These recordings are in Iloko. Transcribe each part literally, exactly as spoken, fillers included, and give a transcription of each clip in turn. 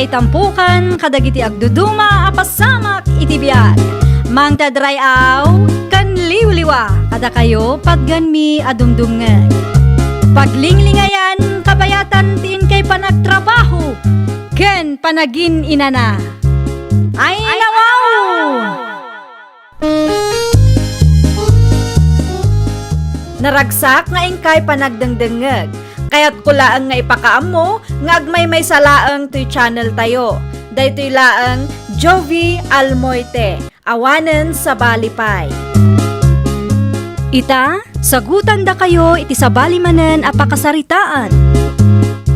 Itampukan kadagiti agduduma a pasamak iti biag. Mangted ray-aw ken liwliwa kadakayo patgenmi a dumdumngeg. Paglinglingayan kabayatan ti inkay panagtrabaho ken panagin-inana. Ay, nawaw! Naragsak nga inkay panagdengdengngeg. Kayatko laeng nga ipakaammo nga agmaymaysa laeng toy channel tayo. Daytoy laeng Jovie Almoite, awanen sabali pay. Ita, sagutandakayo iti sabali manen a pakasaritaan.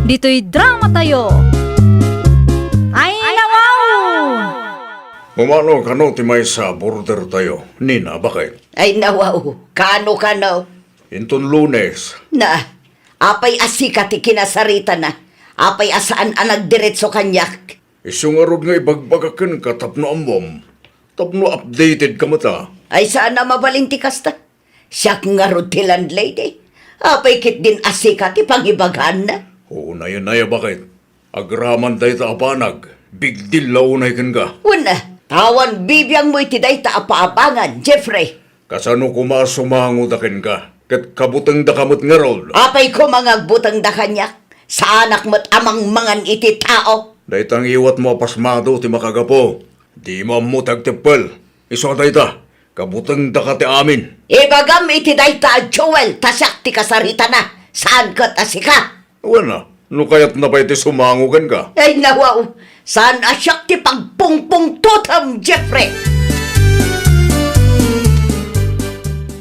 Ditoy drama tayo. Ay, nawaw! Umano kano ti maysa a border tayo, Nina, baket? Ay, nawaw. Kano, kano? Inton Lunes. Na, apay a sika ti kinasaritana? Apay a saan a nagdiretso kaniak? Isu ngarud nga ibagbagak kenka tapno ammom, tapno updated ka met a. Ay, saan a mabalin ti kasta. Siak ngarud ti landlady. Apay ketdin a sika ti pangibagaanna? Unayen aya, baket? Agraman dayta a banag, big deal la unay kenka. Wen a, ta awan bibiangmo iti dayta a paabangan, Jeffrey. Kasano koma a sumangoda kenka, ket kabutengdaka met ngarud? Apay koma nga agbutengda kaniak? Saanak met a mangmangan iti tao. Dayta ngiwatmo a pasmado ti makagapu. Dimo ammo ti agteppel. Isu a dayta, kabutengdaka ti amin. Ibagam iti dayta a Joel ta siak ti kasaritana, saan ket a sika. Wen a, no kayatna pay ti sumango kenka. Ay, nawaw, saan a siak ti pagpungpungtotem, Jeffrey.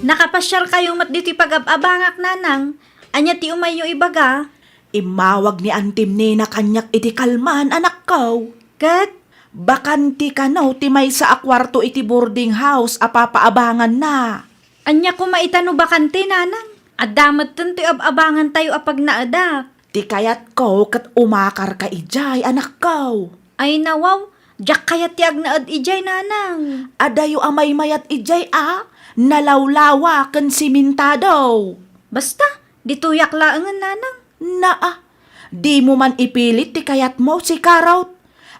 Nakapasiarkayo met ditoy pagab-abangak, Nanang. Ania ti umayyo ibaga? Immawag ni Antim Nena kaniak iti kalman, anakko. Ket? Bakante kano ti maysa a kuarto iti boarding house a papaabanganna. Ania koma ita no bakante, Nanang? Adda metten toy ab-abangantayo a pagnaedak. Ti kayatko ket umakarka idiay, anakko. Ay, nawaw, diak kayat ti agnaed idiay, Nanang. Adayo a maymayat idiay a nalawlawa ken simentado. Basta, ditoyak laengen, Nanang. Naa, dimo man ipilit ti kayatmo, sika, Ruth.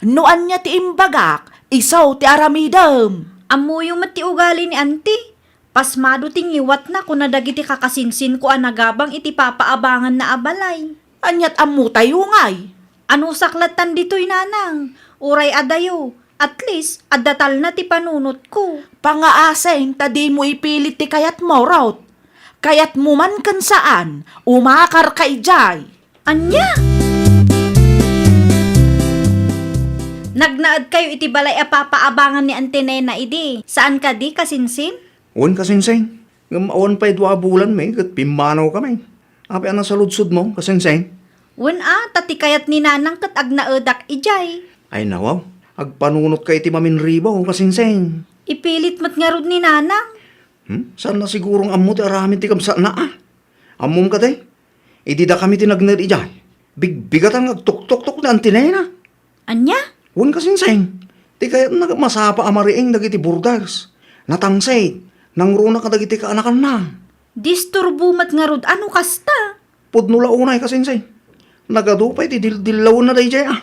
No ania ti imbagak, isu ti aramidem. Ammoyo met ti ugali ni Anti. Pasmado ti ngiwatna, kuna dagiti kakasinsinko a nagabang iti papaabanganna a balay. Aniat ammotayo ngay? Anusak lattan ditoy, Nanang. Uray adayo, at least, adda talna ti panunotko. Pangaasen ta dimo ipilit ti kayatmo, Ruth. Kayatmo man ken saan, umakarka idiay. Ania? Nagnaedkayo iti balay a papaabangan ni Anti Nena idi, saan kadi, kasinsin? Wen, kasinsin. Ngem awan pay dua a bulanmi ket pimmanawkami. Apay a nasaludsodmo, kasinsin? Wen a, ta ti kayat ni Nanang ket agnaedak idiay. Ay, nawaw. Agpanunotka iti maminribaw, kasinsin. Ipilit met ngarud ni Nanang. Hmm? Saan a sigurong ammo ti aramid ti kabsatna a? Ammom kadi? Idi dakami ti nagnaed idiay, bigbigatan nga agtuktoktok ni Anti Nena. Ania? Wen, kasinsin. Ti kayatna ket masapa a mariing dagiti borders. Natangsit, nangruna kadagiti kaanakanna. Disturbo met ngarud a no kasta. Pudno la unay, kasinsin. Nagadu pay ti dildillawna daydiay a.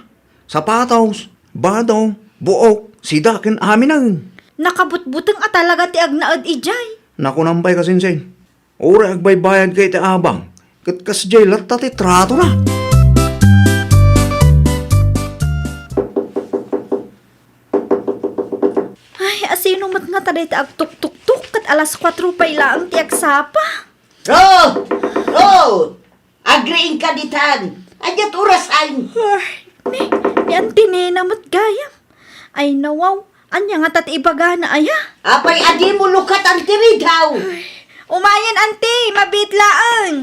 Sapatos, bado, buok, sida ken aminen. Nakabutbuteng a talaga ti agnaed idiay. Nakunam pay, kasinsin. Uray agbaybayadka iti abang, ket kasdiay latta ti tratona. Ay, asino met ngata dayta agtuktuktok ket alas kuatro pay laeng ti agsapa? Ruth! Ruth! Agriingka ditan. Ania ti orasan? Ay, ni, ni Auntie Nena met gayam. Ay, nawaw. Ania ngata ti ibagana aya? Apay a dimo lukatan ti ridaw? Ay, umayen, Auntie. Mabiit laeng.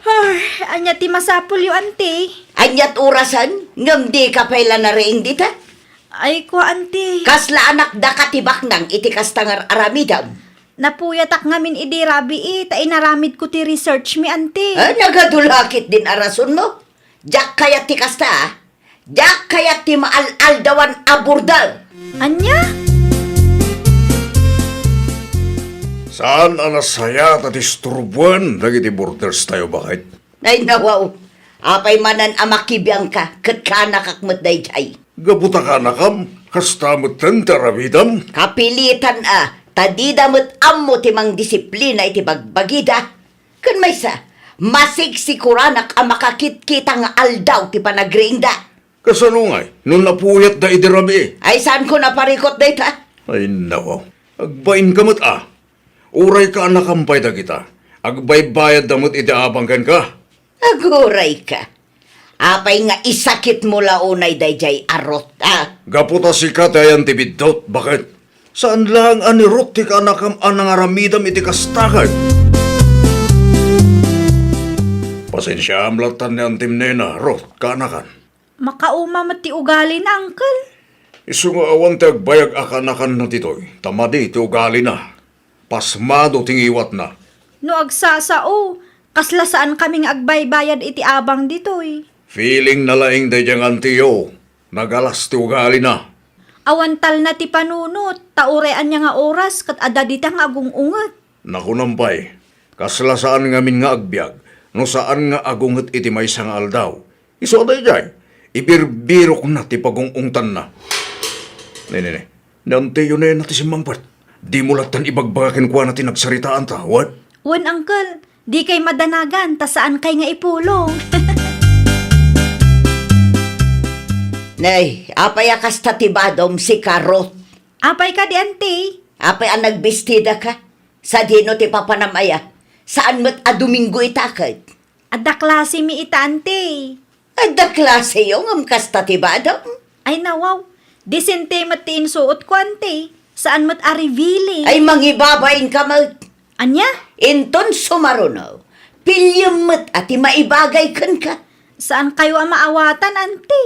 Ay, ania ti masapulyo, Auntie? Ania ti orasan? Ngem dika pay la nariing dita? Ay, kua, Auntie. Kasla anak daka ti baknang iti kasta nga ar-aramidam? Napuyatak ngamin idi rabii ta inaramidko ti research mi, Auntie. Ah, nagadu la ketdin a rasonmo? Diak kayat ti kasta, ah. Diak kayat ti maal-aldawan a border. Ania? Saan a nasayaat a disturboen dagiti borders tayo, baket? Ay, nawaw. Apay manen a makibiangka ket kaanakak met daydiay? Gapu ta kaanakam, kasta metten ti aramidem? Kapilitan a, ta dida met ammo ti mangdisiplina iti bagbagida. Ken maysa, masigsiguranak a makakitkita nga aldaw ti panagriingda. Kasano ngay no napuyatda idi rabii? Ay, saanko naparikut dayta? Ay, nawaw. Agbainka met a. Uray kaanakam pay dagita, agbaybayadda met iti abang kenka. Aguray ka. Apay nga isakitmo la unay daydiay a Ruth, a? Gapu ta sika ti ayan ti biddut, baket? Saan laeng a ni Ruth ti kaanakam a nangaramidem iti kasta ket? Pasensiaam lattan ni Antim Nena, Ruth, kaanakan. Makauma met ti ugalina, Uncle. Isu nga awan ti agbayag a kaanakanna ditoy, ta madi ti ugalina. Pasmado ti ngiwatna. No agsasao, kasla saankami nga agbaybayad iti abang ditoy. Feeling na laeng daydiay nga antiyo, nagalas ti ugalina. Awan talna ti panunot, ta uray ania nga oras ket adda dita nga agung-unget. Nakunam pay, kasla saan ngamin nga agbiag no saan nga agunget iti maysa nga aldaw. Isu a daydiay, ibirbirokna ti pagung-ungtanna. Ne, ne, ne. Ni Antiyo Nena ti simmangpet. Dimo lattan ibagbaga kenkuana ti nagsaritaanta, wen? Wen, Uncle. Dikay madanagan ta saankay nga ipulong. Nay, apay a kasta ti badom, sika, Ruth? Apay kadi, Anti? Apay a nagbistidaka? Sadino ti papanam aya? Saan met a Domingo ita ket? Adda klasemi ita, Anti. Adda klaseyo ngem kasta ti badom? Ay, nawaw. Disente met ti insuotko, Anti. Saan met a revealing. Ay, mangibabainka met. Ania? Inton sumaruno, piliem met a ti maibagay kenka. Saankayo a maawatan, Anti.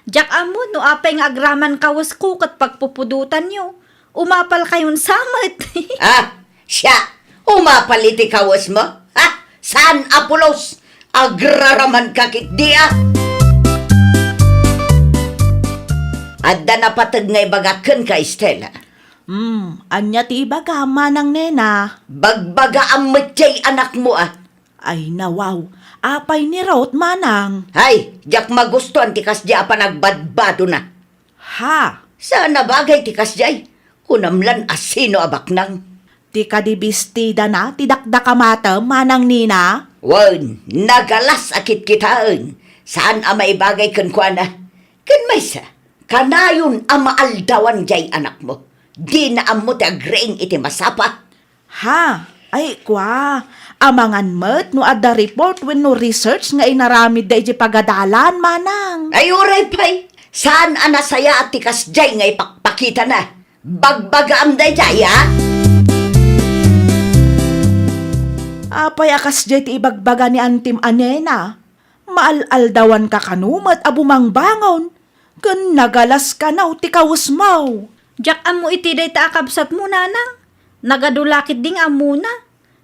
Diak ammo no apay nga agraman kawesko ket pagpupudotanyo. Umapalkayon sa met. Ah, siya, umapal iti kawesmo? Ha? Saan a pulos? Agraramanka ketdi a? Adda napateg nga ibagak kenka, Estela. Hmm, ania ti ibagam, Manang Nena? Bagbagaam met jay anakmo a. Ay, nawaw. Apay ni Ruth, Manang? Ay, diak magustuan ti kasdiay a panagbadbadona. Ha? Saan a bagay ti kasdiay. Kunam lan a sino a baknang. Ti kadi bestidana ti dakdakamatem, Manang Nena? Wen, nagalas a kitkitaen. Saan a maibagay kenkuana. Ken maysa, kanayon a maaldawan jay anakmo. Dina ammo ti agriing iti masapa. Ha? Ay, kua, amangan met no adda report wenno research nga inaramidda idiay pagadalan, Manang. Ay, uray pay. Saan a nasayaat ti kasdiay nga ipakpakitana. Bagbagaam daydiay, a? Apay a kasdiay ti ibagbaga ni Antim a Nena? Maal-aldawanka kano met a bumangbangon, ken nagalas kano ti kawesmo. Diak ammo iti dayta a kabsatmo, Nanang. Nagadu la ketdi nga ammona.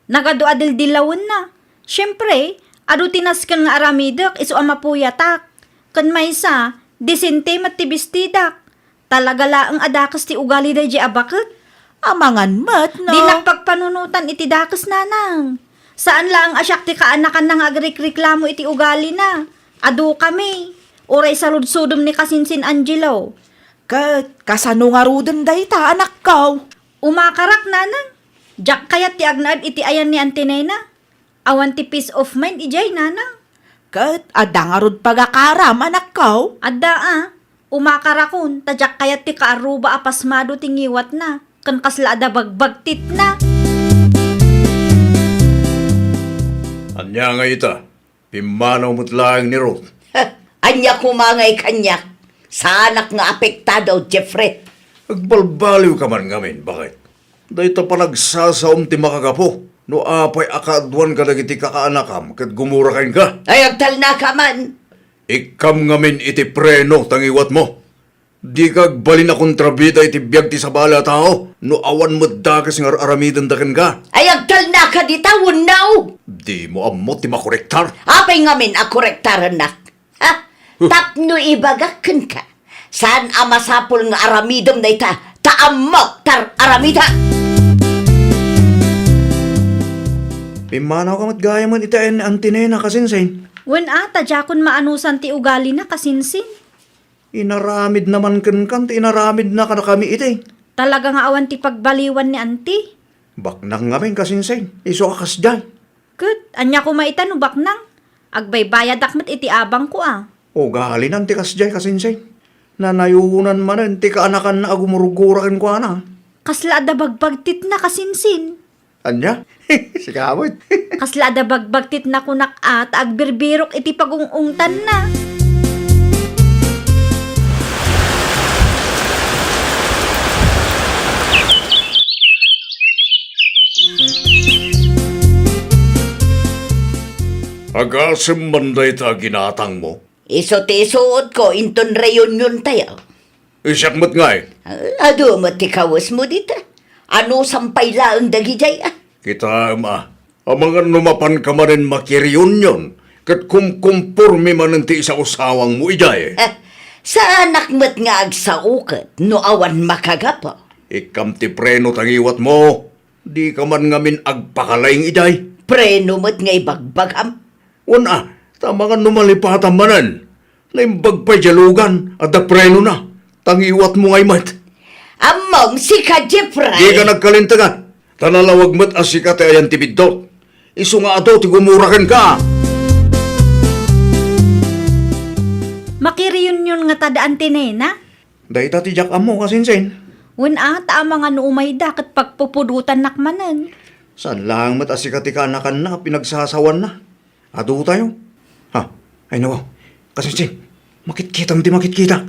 Nagadu a dildilawenna. Siempre, adu ti nasken nga aramidek isu a mapuyatak. Ken maysa, disente met ti bestidak. Talaga laeng a dakes ti ugali daydiay a baket. Amangan met, no? Dinak pagpanunotan iti dakes, Nanang. Saan laeng a siak ti kaanakanna nga agrikreklamo iti ugalina. Adukami. Uray saludsodem ni kasinsin Angelo. Ket kasano ngaruden dayta, anakko? Umakarak, Nanang. Diak kayat ti agnaed iti ayan ni Anti Nena. Awan ti peace of mind idiay, Nanang. Ket adda ngarud pagakaram, anakko? Adda a. Umakarakon, ta diak kayat ti kaarruba a pasmado ti ngiwatna, ken kasla adda bagbagtitna. Ania nga ita? Pimmanaw met laeng ni Ruth. Ania koma ngay kaniak? Saanak nga apektado, Jeffrey. Agbalbaliwka man ngamin, baket? Dayta panagsasaom ti makagapu no apay a kaaduan kadagiti kakaanakam ket gumura kenka. Ay, agtalnaka man! Ikkam ngamin iti preno ta ngiwatmo. Dika agbalin a kontrabida iti biag ti sabali a tao no awan met dakes nga ar-aramidenda kenka. Ay, agtalnaka dita wenno? Dimo ammo ti makorektar? Apay ngamin a korektarennak? Ha? Huh. Tapno ibagak kenka, saan a masapul nga aramidem dayta, ta ammok ti ar-aramidek. Pimmanawka met gayamen iti ayan ni Anti Nena, kasinsin. Wen a, ta diakon maanusan ti ugalina, kasinsin. Inaramidna man kenka ti inaramidna kadakami iti. Talaga nga awan ti pagbaliwan ni anti. Baknang ngamin, kasinsin. Isu a kasdiay. Ket, ania koma ita no baknang? Agbaybayadak met iti abangko a. Ugalina ti kasdiay, kasinsin. Nanayonan manen ti kaanakanna a gumurgura kenkuana. Kasla adda bagbagtitna, kasinsin. Ania? Sika met. Kasla adda bagbagtitna kunak a, ta agbirbirok iti pagung-ungtanna. Agasem man dayta a ginatangmo? Isu ti isuotko inton reunion tayo. Siak met ngay? Ah, adu met ti kawesmo dita. Anusam pay laeng dagidiay a. Kitaem a, amangan no mapanka manen makireunion ket kumkumporme manen ti isausawangmo idiay. Ah, saanak met nga agsao ket no awan makagapu. Ikkam ti preno ta ngiwatmo. Dika man ngamin agpakalaing idiay. Preno met nga ibagbagam. Wen a, ta amangan no malipatam manen. Naimbag pay diay lugan, adda prenona. Ta ngiwatmo ngay met. Ammom, sika, Jeffrey. Dika nagkalintegan. Ta nalawag met a sika ti ayan ti biddut. Isu nga adu ti gumura kenka. Makireunion ngata da Auntie Nena? Dayta ti diak ammo, kasinsin. Wen a, ta amangan no umayda ket pagpupudotannak manen. Saan laeng met a sika ti kaanakanna a pinagsasawanna. Adutayo. Ha, ay nawa, kasinsin, makitkitam ti makitkita.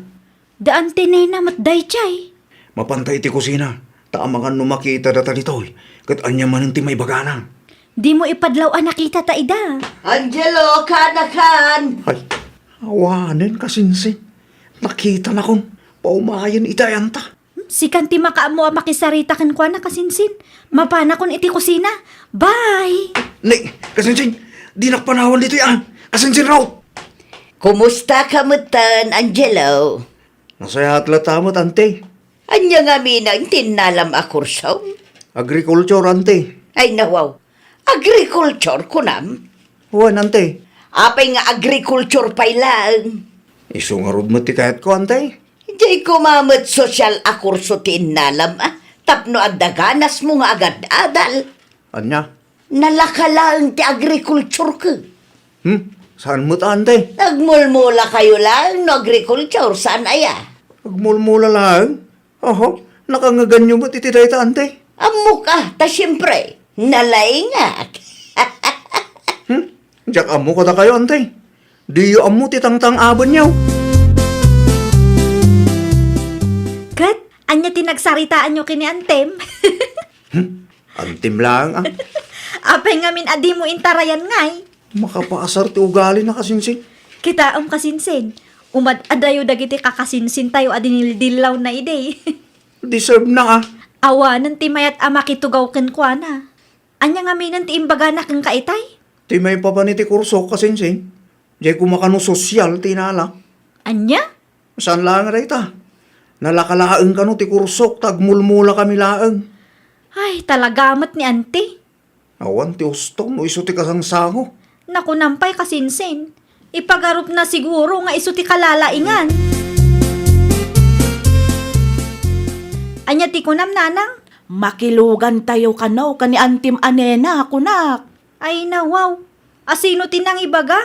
Da Auntie Nena met daydiay. Mapanta iti kusina, ta amangan no makita data ditoy, ket ania manen ti maibagana. Dimo ipadlaw a nakitata ida. Angelo, kaanakan! Ay, awanen, kasinsin. Nakitanakon, paumayen iti ayanta. Hmm, sikan ti makaammo a makisarita kenkuana, kasinsin. Mapanakon iti kusina. Bye! Ni, kasinsin, dinak panawan ditoy a. Kasinsin, Ruth! Kumusta ka metten, Angelo? Nasayaat latta met, Auntie. Ania ngamin ti innalam a kurso? Agriculture, Auntie. Ay, nawaw. Agriculture, kunam? Wen, Auntie. Apay nga agriculture pay laeng? Isu ngarud met ti kayatko, Auntie. Diay koma met sosyal a kurso ti innalam, a, tapno adda ganasmo nga agad-adal. Ania? Nalaka laeng ti agriculture ket. Hmm? Saan met, Auntie? Agmulmula kayo laeng no agriculture, saan aya? Agmulmula laeng? Oho, nakangaganyo met iti dayta, Auntie. Ammok a, ta siempre, nalaingak. Hmm? Diak ammo kadakayo, Auntie. Diyo ammo ti tangtang-abenyo. Ket, ania ti nagsaritaanyo ken ni Antem? Hmm? Antem laeng, a. Apay ngamin a dimo intarayan ngay? Makapaasar ti ugalina, kasinsin. Kitaem, kasinsin. Umad-adayo dagiti kakasinsintayo a dinildillawna idi. Deserve na, a. Awanen ti mayat a makitugaw kenkuana. Ania ngaminen ti imbagana kenka itay? Ti maipapan iti kursok, kasinsin. Diay koma kano sosyal ti inala. Ania? Saan laeng a dayta. Nalaka laeng kano ti kursok ta agmulmulakami laeng. Ay, talaga met ni Auntie. Awan ti ustom no isu ti kasangsango. Nakunam pay, kasinsin. Ipagarupna siguro nga isu ti kalalaingan. Ania ti kunam, Nanang? Makilugantayo kano ken ni Antem a Nena, kunak. Ay, nawaw. Asino ti nangibaga?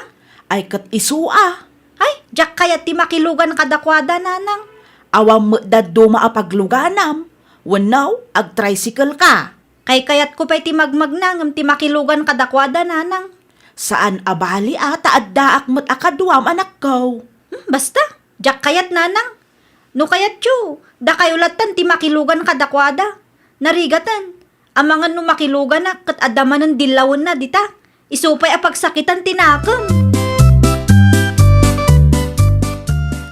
Ay, ket isu a. Ay, diak kayat ti makilugan kadakuada, Nanang. Awan met dadduma a pagluganam. Wenno, agtricycle ka. Kaykayatko pay ti magmagna ngem ti makilugan kadakuada, Nanang. Saan a bali a ta addaak met a kaduam, anakko. Hmm, basta, diak kayat, Nanang. No kayatyo, dakayo lattan ti makilugan kadakuada. Narigaten, amangan no makiluganak ket adda manen dillawenna dita. Isu pay a pagsakitan ti nakem.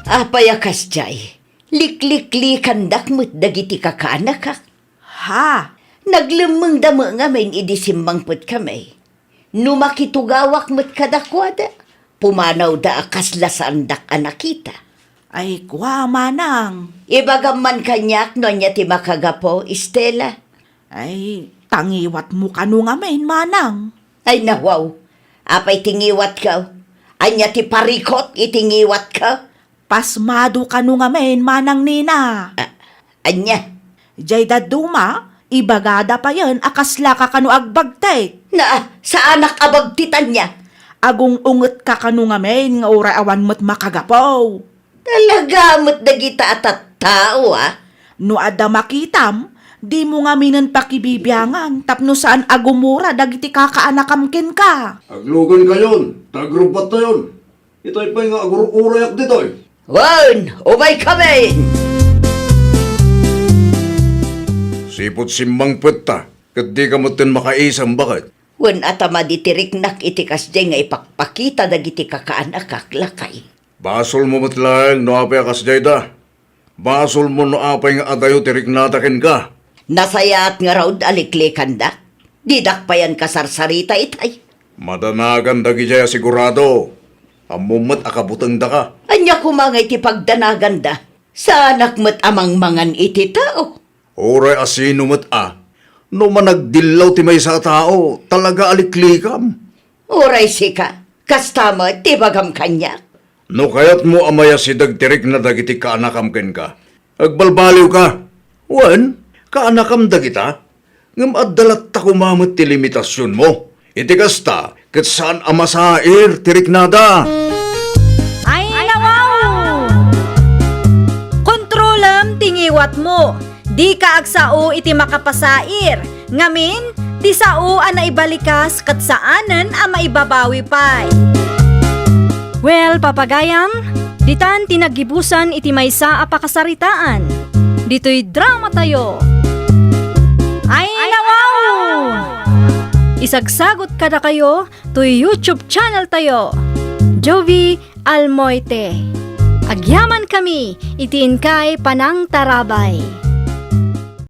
Apay a kasdiay, likliklikandak met dagiti kakaanakak. Ha? Naglemmengda met ngamin idi simmangpetkami. No makitugawak met kadakuada, pumanawda a kasla saandak a nakita. Ay, kua, manang. Ibagam man kaniak no ania ti makagapu, Estela. Ay, ta ngiwatmo kano ngamin, manang. Ay, nawaw. Apay ti ngiwatko? Ania ti parikut iti ngiwatka? Pasmado kano ngamin, Manang Nina. A-, ania? Jay dadduma, ibagada payen a kaslaka kano agbagtit. Na, saanak a bagtit ania? Agung-ungetka kano ngamin nga uray awan met makagapu. Talaga met dagita a tattao, a? No adda makitam, dimo ngaminen pakibibiangan tapno saan a gumura dagiti kakaanakam kenka. Aglugankayon, ta agrubbattayon. Itay pay nga agur-urayak ditoy. Wen, umaykami! Sipud simmangpetta, ket dika metten makaisem, baket? Wen, atamad iti riknak iti kasdiay nga ipakpakita dagiti kakaanakak, lakay. Basolmo met laeng no apay a kasdiayta. Basolmo no apay nga adayo ti riknada kenka. Nasayaat ngarud a liklikandak. Didak payen kasarsarita itay. Madanagan dagidiay a sigurado. Ammom met a kabutengdaka. Ania koma ngay ti pagdanaganda? Saanak met a mangmangan iti tao. Uray a sino met a, no managdillaw ti maysa a tao, talaga a liklikam. Uray sika, kasta met ti ibagam kaniak. No kayatmo a mayasideg ti rikna dagiti kaanakam kenka, agbalbaliwka. Wen, kaanakam dagita, ngem adda latta koma met ti limitasionmo. Iti kasta, ket saan a masair ti riknada. Ay, nawaw! Kontrolem ti ngiwatmo. Dika agsao iti makapasair. Ngamin, ti sao a naibalikas ket saanen a maibabawi pay. Well, papagayam, ditan ti naggibusan iti maysa a pakasaritaan. Ditoy dramatayo. Ay, nawaw! Isagsagot kadakayo toy YouTube channel tayo, Jovie Almoite. Agyaman kami iti inkay panangtarabay.